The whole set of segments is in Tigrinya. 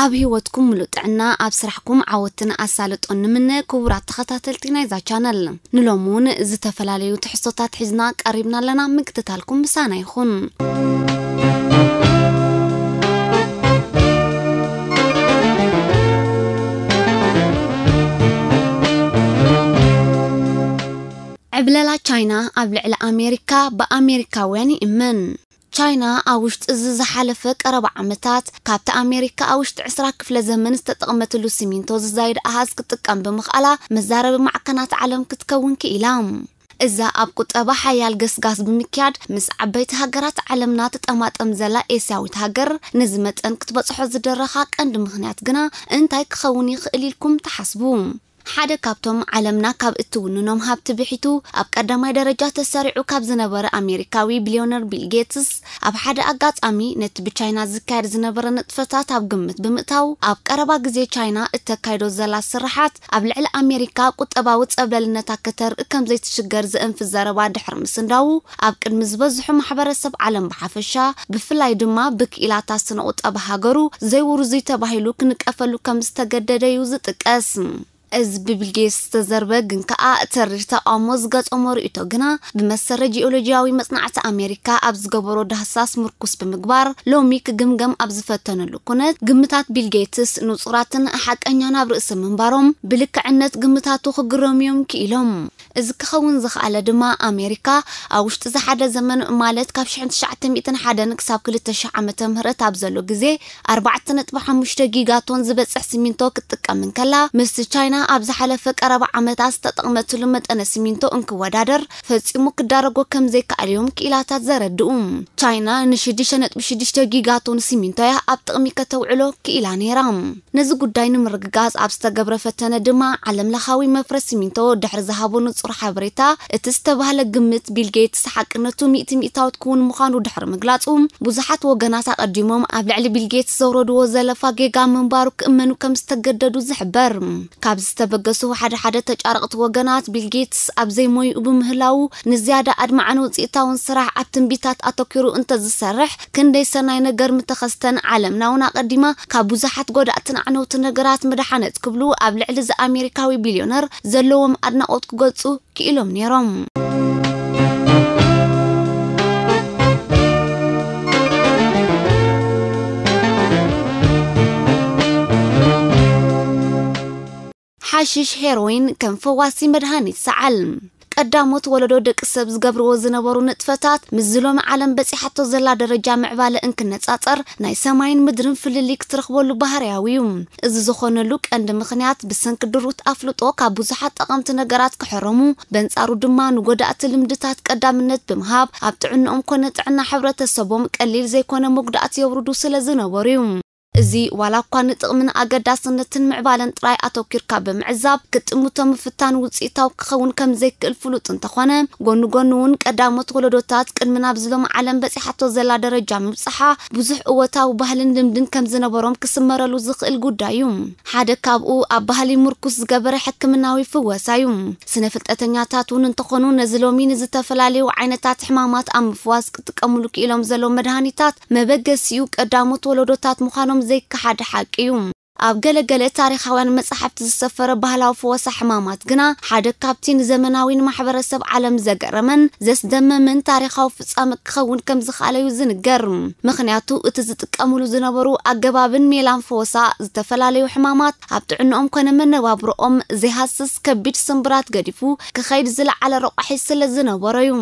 ኣብ ህይወትኩም ምሉእ ጥዕና፣ ኣብ ስራሕኩም ዓወትን ኣሳልጦን ንምነ። ክቡራት ተኸታተልቲ ናይዛ ቻነል፣ ንሎሚ እውን ዝተፈላለዩ ትሕዝቶታት ሒዝና ቀሪብና ኣለና። ምክትታልኩም ምሳና ይኹን። ዕብለላ ቻይና ኣብ ልዕሊ ኣሜሪካ ብኣሜሪካውያን ይእመን። ቻይና ኣብ ውሽጢ እዚ ዝሓለፈ ቀረባ ዓመታት፣ ካብቲ ኣሜሪካ ኣብ ውሽጢ ዕስራ ክፍለ ዘመን ዝተጠቕመትሉ ሲሚንቶ ዝዛይድ ኣሃዝ ክትጥቀም ብምኽኣላ፣ መዛረቢ ማዕከናት ዓለም ክትከውን ክኢላ። እዛ ኣብ ቁጠባ ሓያል ገስጋስ ብምክያድ፣ ምስ ዓበይቲ ሃገራት ዓለምና ትጠማጠም ዘላ ኤስያዊት ሃገር፣ ነዚ መጠን ክትበጽሖ ዝደረኻ ቀንዲ ምኽንያት ግና እንታይ ክኸውን ይኽእል ኢልኩም ትሓስቡ? ሓደ ካብቶም ዓለምና ካብ እትውንኖም ሃብቲ ብሒቱ ኣብ ቀዳማይ ደረጃ ተሰሪዑ ካብ ዝነበረ ኣሜሪካዊ ቢልዮነር ቢል ጌትስ፣ ኣብ ሓደ ኣጋጣሚ ነቲ ብቻይና ዝካየድ ዝነበረ ንጥፈታት ኣብ ግምት ብምእታው፣ ኣብ ቀረባ ግዜ ቻይና እተካይዶ ዘላ ስራሓት ኣብ ልዕሊ ኣሜሪካ ቁጠባዊ ጸብለልነታ ከተርኢ ከም ዘይትሽገር ዘእንፍት ዘረባ ድሕሪ ምስንዳዉ፣ ኣብ ቅድሚ ዝበዝሑ ማሕበረሰብ ዓለም ብሓፈሻ፣ ብፍላይ ድማ ብክኢላታት ስነ ቁጠባ ሃገሩ ዘይውርዙይ ተባሂሉ ክንቀፈሉ ከም ዝተገደደ እዩ ዝጥቀስ። እዚ ብቢል ጌትስ ዝተዘርበ ግን ከኣ ተሪር ተቓውሞ ዝገጠሞ ርእይቶ ግና፣ ብመሰረ ጂኦሎጂያዊ መጽናዕቲ ኣሜሪካ ኣብ ዝገበሮ ዳህሳስ ምርኩስ ብምግባር፣ ሎሚ ክግምገም ኣብ ዝፈተነሉ ኩነት፣ ግምታት ቢል ጌትስ ንጹራትን ሓቀኛን ኣብ ርእሲ ምንባሮም፣ ብልክዕነት ግምታቱ ክግረሙ እዮም ክኢሎም። እዚ ክኸውን ዝኸኣለ ድማ፣ ኣሜሪካ ኣብ ውሽጢ እዚ ሓደ ዘመን፣ ማለት ካብ ሽሕን ትሽዓተ ሚእትን ሓደን ክሳብ ክልተ ሽሕ ዓመተ ምህረት ኣብ ዘሎ ግዜ፣ ኣርባዕተ ነጥቢ ሓሙሽተ ጊጋቶን ዝበጽሕ ሲሚንቶ ክትጥቀም እንከላ፣ ምስቲ ቻይና ኣብ ዝሓለፈ ቀረባ ዓመታት ዝተጠቕመትሉ መጠነ ሲሚንቶ እንክወዳደር፣ ፈጺሙ ክዳረጎ ከም ዘይከኣል እዮም ክኢላታት ዘረድኡ። ቻይና ንሽዱሽተ ነጥቢ ሽዱሽተ ጊጋቶን ሲሚንቶ እያ ኣብ ጥቕሚ ከተውዕሎ ክኢላ ነይራ። ነዚ ጉዳይ ንምርግጋጽ ኣብ ዝተገብረ ፈተነ ድማ፣ ዓለም ለኻዊ መፍረ ሲሚንቶ ድሕሪ ዝሃቦ ንጹር ሓበሬታ፣ እቲ ዝተባህለ ግምት ቢል ጌትስ ሓቅነቱ ሚእቲ ሚእታዊት ክውን ምዃኑ ድሕሪ ምግላጹ፣ ብዙሓት ወገናት ኣቐዲሞም ኣብ ልዕሊ ቢል ጌትስ ዘውረድዎ ዘለፋ ጌጋ ምንባሩ ክእመኑ ከም ዝተገደዱ ዝሕበር። ካብ ዝተበገሱ ሓደ ሓደ ተጫረቕቲ ወገናት፣ ቢል ጌትስ ኣብ ዘይሞይኡ ብምህላዉ፣ ንዝያዳ ኣድማዕን ውጽኢታውን ስራሕ ኣብ ትንቢታት ኣተኲሩ እንተዝሰርሕ፣ ክንደይ ሰናይ ነገር ምተኸስተን፣ ዓለምና እውን ኣቐዲማ ካብ ብዙሓት ጎዳእትን ኣዕነውቲ ነገራት ምድሓነት ክብሉ ኣብ ልዕሊ እዚ ኣሜሪካዊ ቢልዮነር ዘለዎም ኣድናቖት ክገልጹ ክኢሎም ነይሮም። ሓሽሽ ሄሮይን ከም ፈዋሲ መድሃኒት ሰዓል። ቀዳሞት ወለዶ ደቂ ሰብ ዝገብርዎ ዝነበሩ ንጥፈታት፣ ምስዚ ሎሚ ዓለም በጺሓቶ ዘላ ደረጃ ምዕባለ እንክነጻጸር፣ ናይ ሰማይን ምድርን ፍልልይ ክትረኽበሉ ባህርያዊ እዩ። እዚ ዝኾነሉ ቀንዲ ምኽንያት፣ ብሰንኪ ድሩት ኣፍልጦ ካብ ብዙሓት ጠቐምቲ ነገራት ክሕረሙ፣ በንጻሩ ድማ ንጎዳእቲ ልምድታት ቀዳምነት ብምሃብ፣ ኣብ ጥዕንኦም ኮነ ጥዕና ሕብረተሰቦም ቀሊል ዘይኮነ መጉዳእቲ የውርዱ ስለ ዝነበሩ እዩ። እዚ ዋላ እኳ ንጥቕምን ኣገዳስነትን ምዕባለን ጥራይ ኣተኲርካ ብምዕዛብ ክትጥምቶ ምፍታን ውጽኢታዊ ክኸውን ከም ዘይክእል ፍሉጥ እንተኾነ፣ ጎኒ ጎኒ እውን ቀዳሞት ወለዶታት ቅድሚ ናብዚ ሎም ዓለም በጺሓቶ ዘላ ደረጃ ምብጽሓ ብዙሕ እወታዊ ባህልን ልምድን ከም ዝነበሮም ክስመረሉ ዝኽእል ጉዳይ እዩ። ሓደ ካብኡ ኣብ ባህሊ ምርኩስ ዝገበረ ሕክምናዊ ፍወሳ እዩ። ስነ ፍልጠተኛታት እውን እንተኾኑ ነዚ ሎሚ ንዝተፈላለዩ ዓይነታት ሕማማት ኣብ ምፍዋስ ክጥቀሙሉ ክኢሎም ዘለዉ መድሃኒታት መበገሲኡ ቀዳሞት ወለዶታት ምዃኖም ዘይከሓድ ሓቂ እዩ። ኣብ ገለ ገለ ታሪኻውያን መጻሕፍቲ ዝሰፈረ ባህላዊ ፈወሳ ሕማማት ግና ሓደ ካብቲ ንዘመናዊ ንማሕበረሰብ ዓለም ዘገረመን ዘስደመመን ታሪኻዊ ፍጻመ ክኸውን ከም ዝኸኣለ እዩ ዝንገር። ምኽንያቱ እቲ ዝጥቀሙሉ ዝነበሩ ኣገባብን ሜላን ፈወሳ ዝተፈላለዩ ሕማማት ኣብ ጥዕንኦም ኮነ መነባብሮኦም ዘይሃስስ ከቢድ ስምብራት ገዲፉ ክኸይድ ዝለዓለ ረቋሒ ስለ ዝነበሮ እዩ።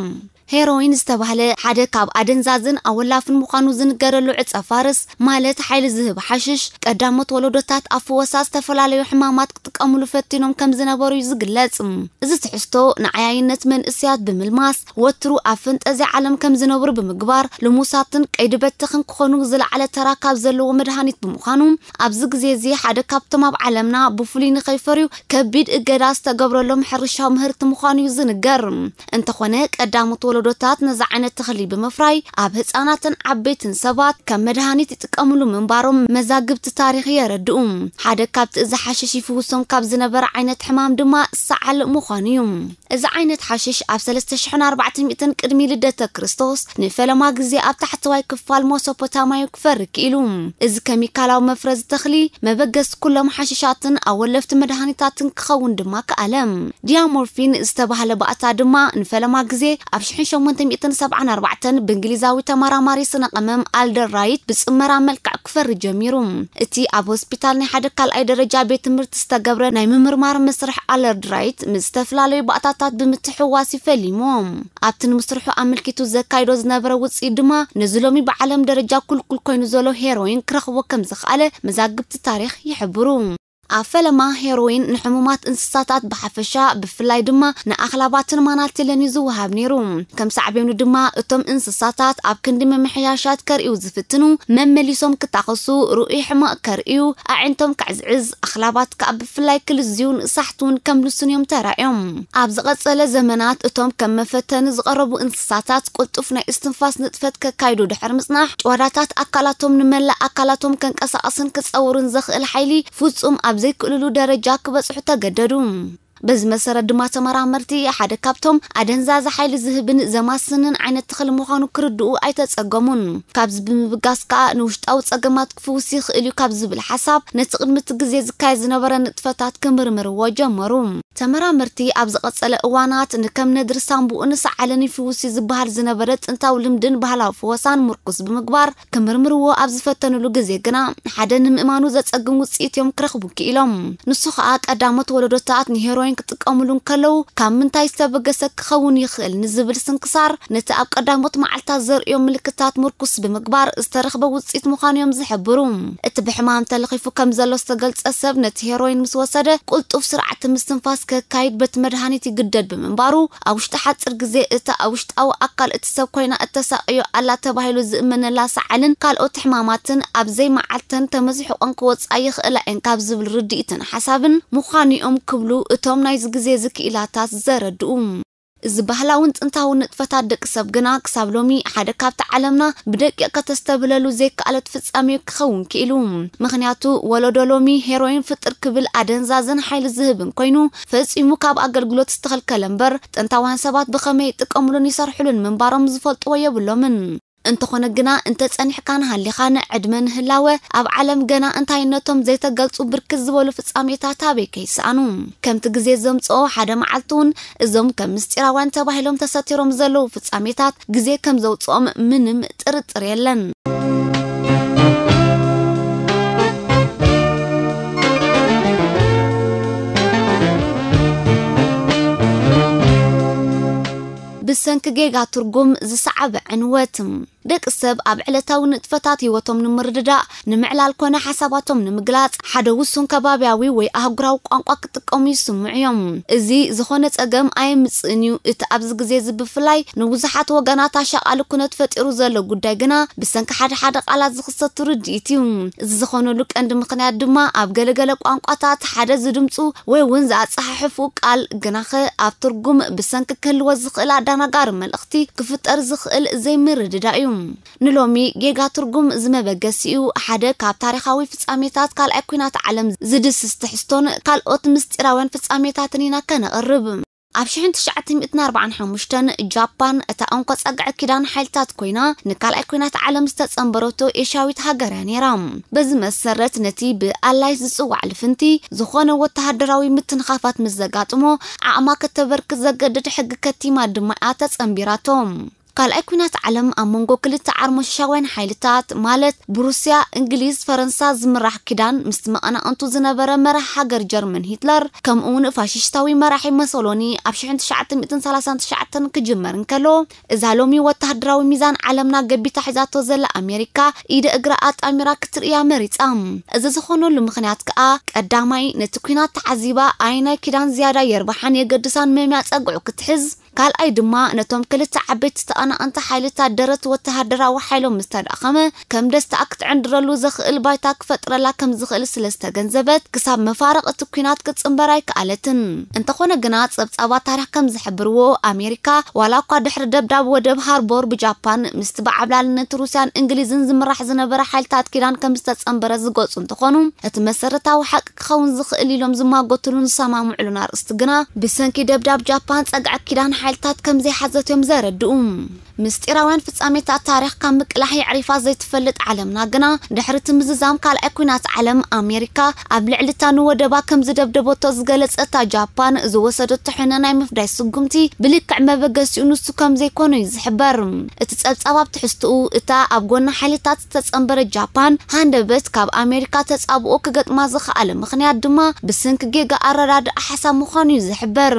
ሄሮይን ዝተባህለ ሓደ ካብ ኣደንዛዝን ኣወላፍን ምዃኑ ዝንገረሉ ዕጸ ፋርስ፣ ማለት ሓይሊ ዝህብ ሓሽሽ፣ ቀዳሞት ወለዶታት ኣብ ፈወሳ ዝተፈላለዩ ሕማማት ክጥቀሙሉ ፈቲኖም ከም ዝነበሩ እዩ ዝግለጽ። እዚ ትሕዝቶ ንዓያይነት መንእሰያት ብምልማስ፣ ወትሩ ኣብ ፈንጠዝያ ዓለም ከም ዝነብሩ ብምግባር፣ ልሙሳትን ቀይዲ በተኽን ክኾኑ ዝለዓለ ተራ ካብ ዘለዎ መድሃኒት ብምዃኑ፣ ኣብዚ ግዜ እዚ ሓደ ካብቶም ኣብ ዓለምና ብፍሉይ ንኸይፈርዩ ከቢድ እገዳ ዝተገብረሎም ሕርሻዊ ምህርቲ ምዃኑ እዩ ዝንገር። እንተኾነ፣ ቀዳሞት ወለዶታት ነዚ ዓይነት ተኽሊ ብምፍራይ ኣብ ህጻናትን ዓበይትን ሰባት ከም መድሃኒት ይጥቀምሉ ምንባሮም መዛግብቲ ታሪኽ የረድኡ። ሓደ ካብቲ እዚ ሓሽሽ ይፍውሶም ካብ ዝነበረ ዓይነት ሕማም ድማ ሰዓል ምዃኑ እዩ። እዚ ዓይነት ሓሽሽ ኣብ ሰለስተ ሽሕን ኣርባዕተ ሚእትን ቅድሚ ልደተ ክርስቶስ ንፈለማ ግዜ ኣብ ታሕተዋይ ክፋል ሞሶፖታማዩ ክፈሪ ክኢሉ። እዚ ኬሚካላዊ መፍረዚ ተኽሊ መበገሲ ኩሎም ሓሽሻትን ኣወለፍቲ መድሃኒታትን ክኸውን ድማ ከኣለ። ዲያሞርፊን ዝተባህለ ባእታ ድማ ንፈለማ ግዜ ኣብ ሽሕን ሸሞንተ ሚእትን ሰብዓን ኣርባዕተን ብእንግሊዛዊ ተመራማሪ ስነ ቀመም ኣልደር ራይት ብጽመራ መልክዕ ክፈሪ ጀሚሩ። እቲ ኣብ ሆስፒታል ናይ ሓደ ካልኣይ ደረጃ ቤት ትምህርቲ ዝተገብረ ናይ ምምርማር መስርሕ ኣለርድ ራይት ምስ ዝተፈላለዩ ባእታታት ብምትሕውዋስ ይፈሊሞ። ኣብቲ ንምስርሑ ኣመልኪቱ ዘካይዶ ዝነበረ ውጽኢት ድማ ነዚ ሎሚ ብዓለም ደረጃ ኩልኩል ኮይኑ ዘሎ ሄሮይን ክረኽቦ ከም ዝኸኣለ መዛግብቲ ታሪኽ ይሕብሩ። ኣብ ፈለማ ሄሮይን ንሕሙማት እንስሳታት ብሓፈሻ ብፍላይ ድማ ንኣኽላባትን ማናቲለን እዩ ዝወሃብ ነይሩ። ከም ሳዕቤኑ ድማ እቶም እንስሳታት ኣብ ክንዲ ምምሕያሻት ከርእዩ ዝፍትኑ መመሊሶም ክታኸሱ፣ ርኡይ ሕመቕ ከርእዩ፣ ኣዒንቶም ከዕዝዕዝ፣ ኣኽላባት ከኣ ብፍላይ ክልዝዩን ሳሕቱን ከም ልሱን እዮም ተራእዮም። ኣብ ዝቐጸለ ዘመናት እቶም ከም መፈተኒ ዝቐረቡ እንስሳታት ቅልጡፍ ናይ እስትንፋስ ንጥፈት ከካይዱ ድሕሪ ምጽናሕ ጭዋዳታት ኣካላቶም ንመላእ ኣካላቶም ከንቀሳቐስን ክጸውርን ዘኽእል ሓይሊ ፍጹም ኣብ ዘይክእልሉ ደረጃ ክበጽሑ ተገደዱ። በዚ መሰረት ድማ ተመራመርቲ ሓደ ካብቶም ኣደንዛዚ ሓይሊ ዝህብን ዘማስንን ዓይነት ተኽሊ ምዃኑ ክርድኡ ኣይተጸገሙን። ካብዚ ብምብጋስ ከኣ ንውሽጣዊ ጸገማት ክፍውስ ይኽእል እዩ ካብ ዝብል ሓሳብ ነቲ ቅድሚ እቲ ግዜ ዝካየድ ዝነበረ ንጥፈታት ክምርምርዎ ጀመሩ። ተመራመርቲ ኣብ ዝቐጸለ እዋናት ንከም ነድሪ ሳምቡእን ሰዓልን ይፍውስ እዩ ዝበሃል ዝነበረ ጥንታዊ ልምድን ባህላዊ ፈወሳን ምርኩስ ብምግባር ክምርምርዎ ኣብ ዝፈተኑሉ ግዜ ግና ሓደ ንምእማኑ ዘጸግም ውጽኢት እዮም ክረኽቡ ክኢሎም። ንሱ ኸኣ ቀዳሞት ወለዶታት ንሄሮይን ክጥቀሙሉ እንከለዉ ካብ ምንታይ ዝተበገሰ ክኸውን ይኽእል ንዝብል ስንክሳር ነቲ ኣብ ቀዳሞት መዓልታት ዘርእዮ ምልክታት ምርኩስ ብምግባር ዝተረኽበ ውጽኢት ምዃኑ እዮም ዝሕብሩ። እቲ ብሕማም ተለኺፉ ከም ዘሎ ዝተገልጸ ሰብ ነቲ ሄሮይን ምስ ወሰደ ቅልጡፍ ስርዓተ ምስትንፋስ ከካይድ በቲ መድሃኒት ይግደድ ብምንባሩ ኣብ ውሽጢ ሓጺር ግዜ እታ ኣብ ውሽጣዊ ኣካል እቲ ሰብ ኮይና እተሳቕዮ ኣላ ተባሂሉ ዝእመነላ ሰዓልን ካልኦት ሕማማትን ኣብ ዘይመዓልተን ተመዝሒቖን ክወጽኣ ይኽእላ እየን ካብ ዝብል ርድኢትን ሓሳብን ምዃኑ እዮም ክብሉ እቶም ናይዚ ግዜ እዚ ክኢላታት ዘረድኡ። እዚ ባህላውን ጥንታውን ንጥፈታት ደቂ ሰብ ግና ክሳብ ሎሚ ሓደ ካብቲ ዓለምና ብደቂቕ ከተስተብህለሉ ዘይከኣለት ፍጻሜ ክኸውን ክኢሉ። ምኽንያቱ ወለዶ ሎሚ ሄሮይን ፍጥር ክብል ኣደንዛዝን ሓይሊ ዝህብን ኮይኑ ፈጺሙ ካብ ኣገልግሎት ዝተኸልከለ እምበር ጥንታውያን ሰባት ብኸመይ ይጥቀምሉን ይሰርሕሉን ምንባሮም ዝፈልጥዎ የብሎምን። እንተኾነ ግና እንተ ጸኒሕካን ሃሊኻን ዕድመ ንህላወ ኣብ ዓለም ገና እንታይነቶም ዘይተገልጹ ብርክት ዝበሉ ፍጻሜታት ኣበይ ከይሰኣኑ። ከምቲ ግዜ ዘምጽኦ ሓደ መዓልቲ እውን እዞም ከም ምስጢራውያን ተባሂሎም ተሰቲሮም ዘለዉ ፍጻሜታት ግዜ ከም ዘውጽኦም ምንም ጥርጥር የለን። ብሰንኪ ጌጋ ትርጉም ዝሰዓበ ዕንወት። ደቂ ሰብ ኣብ ዕለታዊ ንጥፈታት ህይወቶም ንምርድዳእ፣ ንምዕላል ኮነ ሓሳባቶም ንምግላጽ ሓደ ውሱን ከባብያዊ ወይ ኣህጉራዊ ቋንቋ ክጥቀሙ ይስምዑ እዮም። እዚ ዝኾነ ጸገም ኣየምጽእን እዩ። እቲ ኣብዚ ግዜ እዚ ብፍላይ ንብዙሓት ወገናት ኣሻቓሊ ኩነት ፈጢሩ ዘሎ ጉዳይ ግና ብሰንኪ ሓደ ሓደ ቃላት ዝኽሰት ርድኢት እዩ። እዚ ዝኾነሉ ቀንዲ ምኽንያት ድማ ኣብ ገለገለ ቋንቋታት ሓደ ዝድምጹ ወይ እውን ዝኣጸሓሕፉ ቃል ግናኸ ኣብ ትርጉም ብሰንኪ ክህልዎ ዝኽእል ኣደናጋሪ መልእኽቲ ክፍጠር ዝኽእል ዘይምርድዳእ እዩ። ንሎሚ ጌጋ ትርጉም ዝመበገሲኡ ሓደ ካብ ታሪኻዊ ፍጻሜታት ካልኣይ ኲናት ዓለም ዝድስስ ትሕዝቶን ካልኦት ምስጢራውያን ፍጻሜታትን ኢና ከነቕርብ። ኣብ ሽሕን ትሽዓተ ሚእትን ኣርባዓን ሓሙሽተን ጃፓን እታ እንኮ ጸግዒ ኪዳን ሓይልታት ኮይና ንካልኣይ ኲናት ዓለም ዝተጸንበረቶ ኤሽያዊት ሃገር እያ ነይራ። በዚ መሰረት ነቲ ብኣላይስ ዝጽዋዕ ልፍንቲ ዝኾነ ወተሃደራዊ ምትንኻፋት ምስ ዘጋጥሞ ዓቕማ ከተበርክት ዘገድድ ሕጊ ከቲማ ድማ እያ ተጸንቢራቶ። ካልኣይ ኲናት ዓለም ኣብ መንጎ ክልተ ዓርሞሽሻውያን ሓይልታት ማለት ብሩስያ፣ እንግሊዝ፣ ፈረንሳ ዝምራሕ ኪዳን ምስቲ መቐናቕንቱ ዝነበረ መራሕ ሃገር ጀርመን ሂትለር ከምኡ እውን ፋሽስታዊ መራሒ መሶሎኒ ኣብ ሽሕን ትሽዓተ ሚእትን ሰላሳን ትሽዓተን ክጅመር እንከሎ እዛ ሎሚ ወተሃደራዊ ሚዛን ዓለምና ገቢታ ሒዛቶ ዘላ ኣሜሪካ ኢደ እግራ ኣጣሚራ ክትርእያ መሪጻ። እዚ ዝኾነሉ ምኽንያት ከኣ ቀዳማይ ነቲ ኲናት ተዓዚባ ኣየናይ ኪዳን ዝያዳ የርብሓን የገድሳን መምያ ጸግዑ ክትሕዝ ካልኣይ ድማ ነቶም ክልተ ዓበይቲ ተቐናቐንቲ ሓይልታት ደረት ወተሃደራዊ ሓይሎም ምስ ተዳኸመ ከም ደስታኣ ክትዕንድረሉ ዘኽእል ባይታ ክፈጥረላ ከም ዝኽእል ስለ ዝተገንዘበት ክሳብ መፋረቕ እቲ ኲናት ክትጽንበር ኣይከኣለትን። እንተኾነ ግና ጸብጻባት ታሪኽ ከም ዝሕብርዎ ኣሜሪካ ዋላ እኳ ድሕሪ ደብዳብ ወደብ ሃርቦር ብጃፓን ምስቲ ብዓብላልነት ሩስያን እንግሊዝን ዝምራሕ ዝነበረ ሓይልታት ኪዳን ከም ዝተጸንበረ ዝገልጹ እንተኾኑ እቲ መሰረታዊ ሓቂ ክኸውን ዝኽእል ኢሎም ዝማጎትሉን ዝሰማምዕሉን ኣርእስቲ ግና ብሰንኪ ደብዳብ ጃፓን ጸግዒ ኪዳን ሓይልታት ከም ዘይሓዘት እዮም ዘረድኡ። ምስጢራውያን ፍጻሜታት ታሪኽ ካብ ምቅላሕ የዕሪፋ ዘይትፈልጥ ዓለምና ግና ድሕሪ እቲ ምዝዛም ካልኣይ ኲናት ዓለም ኣሜሪካ ኣብ ልዕሊ እታ ንወደባ ከም ዝደብደበቶ ዝገለጸታ ጃፓን ዝወሰደቶ ሕነ ናይ ምፍዳይ ስጉምቲ ብልክዕ መበገሲኡ ንሱ ከም ዘይኮነ እዩ ዝሕበር። እቲ ጸብጻብ ኣብ ትሕዝትኡ እታ ኣብ ጎኒ ሓይልታት ዝተጸንበረ ጃፓን ሃንደበት ካብ ኣሜሪካ ተጻብኦ ክገጥማ ዝኸኣለ ምኽንያት ድማ ብሰንኪ ጌጋ ኣረዳድኣ ሓሳብ ምዃኑ እዩ ዝሕበር።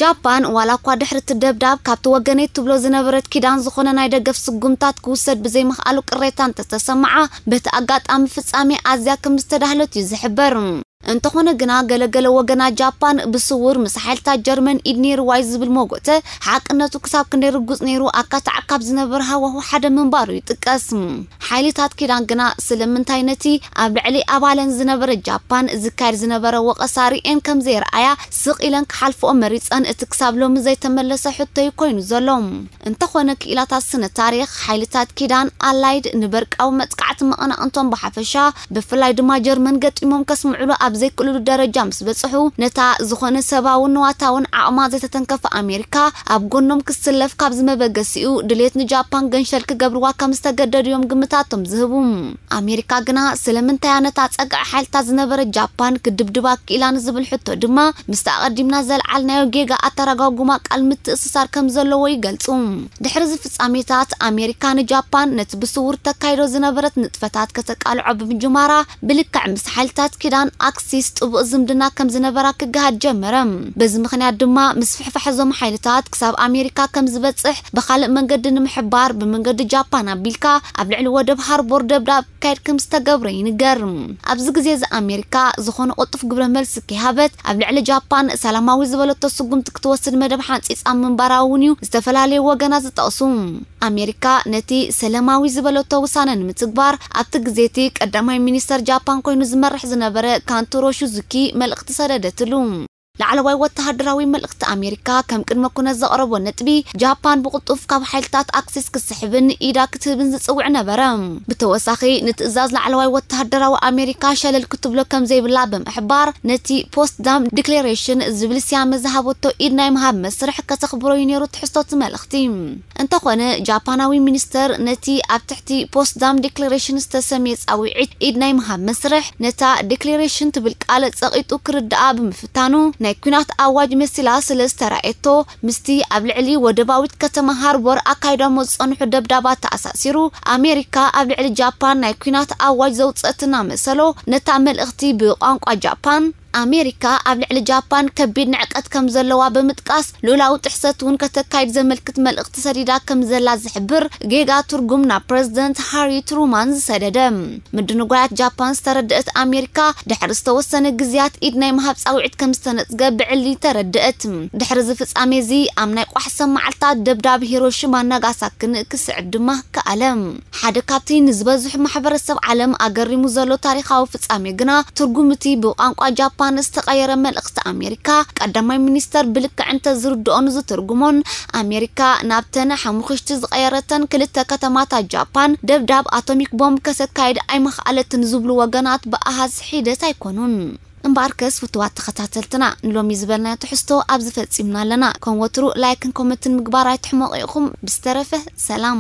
ጃፓን ዋላ እኳ ድሕሪ እቲ ደብዳብ ካብቲ ወገነይ ትብሎ ዝነበረት ኪዳን ዝኾነ ናይ ደገፍ ስጉምታት ክውሰድ ብዘይምኽኣሉ ቅሬታ እንተተሰምዓ በቲ ኣጋጣሚ ፍጻሜ ኣዝያ ከም ዝተዳህለት እዩ ዝሕበር። እንተኾነ ግና ገለገለ ወገናት ጃፓን ብስውር ምስ ሓይልታት ጀርመን ኢድ ነይርዋ እዩ ዝብል መጎተ ሓቅነቱ ክሳብ ክንደይ ርጉጽ ነይሩ ኣካታዕ ካብ ዝነበረ ሃዋሁ ሓደ ምንባሩ ይጥቀስ። ሓይልታት ኪዳን ግና ስለምንታይ ነቲ ኣብ ልዕሊ ኣባለን ዝነበረ ጃፓን ዝካየድ ዝነበረ ወቐሳ ርእየን ከም ዘይረኣያ ስቕ ኢለን ክሓልፍኦ መሪጸን እቲ ክሳብ ሎሚ ዘይተመለሰ ሕቶ እዩ ኮይኑ ዘሎ። እንተኾነ ክኢላታት ስነ ታሪኽ ሓይልታት ኪዳን ኣላይድ ንበርቃዊ መጥቃዕቲ መቐናቕንቶም ብሓፈሻ ብፍላይ ድማ ጀርመን ገጢሞም ከስምዕሉ ኣብ ዘይክእልሉ ደረጃ ምስ በጽሑ ነታ ዝኾነ ሰብኣውን ንዋታውን ዓቕማ ዘይተተንከፈ ኣሜሪካ ኣብ ጎኖም ክስለፍ ካብ ዝመበገሲኡ ድሌት ንጃፓን ገንሸል ክገብርዋ ከም ዝተገደዱ እዮም ግምታቶም ዝህቡ። ኣሜሪካ ግና ስለምንታይ ነታ ጸግዒ ሓይልታት ዝነበረ ጃፓን ክድብድባ ክኢላ ንዝብል ሕቶ ድማ ምስቲ ኣቐዲምና ዘልዓልናዮ ጌጋ ኣተረጓጉማ ቃል ምትእስሳር ከም ዘለዎ ይገልጹ። ድሕሪ እዚ ፍጻሜታት ኣሜሪካ ንጃፓን ነቲ ብስውር ተካይዶ ዝነበረት ንጥፈታት ከተቃልዖ ብምጅማራ ብልክዕ ምስ ሓይልታት ኪዳን ኣክሲስ ጥቡቕ ዝምድና ከም ዝነበራ ክገሃድ ጀመረ። በዚ ምኽንያት ድማ ምስፍሕፋሕ እዞም ሓይልታት ክሳብ ኣሜሪካ ከም ዝበጽሕ ብኻልእ መንገዲ ንምሕባር ብመንገዲ ጃፓን ኣቢልካ ኣብ ልዕሊ ወደብ ሃርቦር ደብዳብ ክካየድ ከም ዝተገብረ ይንገር። ኣብዚ ግዜ እዚ ኣሜሪካ ዝኾነ ቅልጡፍ ግብረ መልሲ ከይሃበት ኣብ ልዕሊ ጃፓን ሰላማዊ ዝበለቶ ስጉምቲ ክትወስድ መደብ ሓንጺጻ ምንባራ እውን እዩ ዝተፈላለዩ ወገናት ዝጠቕሱ። ኣሜሪካ ነቲ ሰላማዊ ዝበለቶ ውሳነ ንምትግባር ኣብቲ ግዜ እቲ ቀዳማይ ሚኒስተር ጃፓን ኮይኑ ዝመርሕ ዝነበረ ካንቶሮ ሹዙኪ መልእኽቲ ሰደደትሉ። ላዕለዋይ ወተሃደራዊ መልእኽቲ ኣሜሪካ ከም ቅድመ ኩነት ዘቕረቦ ነጥቢ ጃፓን ብቕልጡፍ ካብ ሓይልታት ኣክሲስ ክትስሕብን ኢዳ ክትህብን ዝጽውዕ ነበረ። ብተወሳኺ ንትእዛዝ ላዕለዋይ ወተሃደራዊ ኣሜሪካ ሸለል ክትብሎ ከም ዘይብላ ብምሕባር ነቲ ፖትስዳም ዲክሌሬሽን ዝብል ስያመ ዝሃበቶ ኢድ ናይ ምሃብ መስርሕ ከተኽብሮ እዩ ነይሩ ትሕዝቶ እቲ መልእኽቲ። እንተኾነ ጃፓናዊ ሚኒስተር ነቲ ኣብ ትሕቲ ፖትስዳም ዲክሌሬሽን ዝተሰምየ ጻውዒት ኢድ ናይ ምሃብ መስርሕ ነታ ዲክሌሬሽን ትብል ቃል ጸቒጡ ክርድኣ ብምፍታኑ ናይ ኲናት ኣዋጅ መሲላ ስለ ዝተራእየቶ ምስቲ ኣብ ልዕሊ ወደባዊት ከተማ ሃርቦር ኣካይዶሞ ዝጸንሑ ደብዳባት ተኣሳሲሩ ኣሜሪካ ኣብ ልዕሊ ጃፓን ናይ ኲናት ኣዋጅ ዘውጸት እናመሰሎ ነታ መልእኽቲ ብቋንቋ ጃፓን ኣሜሪካ ኣብ ልዕሊ ጃፓን ከቢድ ንዕቀት ከም ዘለዋ ብምጥቃስ ሉላዊ ጥሕሰት እውን ከተካይድ ዘመልክት መልእኽቲ ሰዲዳ ከም ዘላ ዝሕብር ጌጋ ትርጉም ናብ ፕረዚደንት ሃሪ ትሩማን ዝሰደደ። ምድንጓያት ጃፓን ዝተረደእት ኣሜሪካ ድሕሪ ዝተወሰነ ግዝያት ኢድ ናይ ምሃብ ጻውዒት ከም ዝተነጽገ ብዕሊ ተረደእት። ድሕሪ እዚ ፍጻሜ እዚ ኣብ ናይ ቋሕሰ መዓልታት ደብዳብ ሂሮሺማ ናጋሳክን ክስዕብ ድማ ከኣለ። ሓደ ካብቲ ንዝበዝሑ ማሕበረሰብ ዓለም ኣገሪሙ ዘሎ ታሪኻዊ ፍጻሜ ግና ትርጉም እቲ ብቋንቋ ጃፓን ዝተቐየረ መልእኽቲ ኣሜሪካ ቀዳማይ ሚኒስተር ብልክዕ እንተዝርድኦን ዝትርጉሞን ኣሜሪካ ናብተን ሓሙኽሽቲ ዝቐየረተን ክልተ ከተማታት ጃፓን ደብዳብ ኣቶሚክ ቦምብ ከተካይድ ኣይመኽኣለትን ዝብሉ ወገናት ብኣሃዝ ሒደት ኣይኮኑን። እምበኣርከስ ፍትዋት ተኸታተልትና ንሎሚ ዝበልናዮ ትሕዝቶ ኣብዚ ፈጺምና ኣለና። ከም ወትሩ ላይክን ኮመንትን ምግባር ኣይትሕመቑ ኢኹም። ብዝተረፈ ሰላም።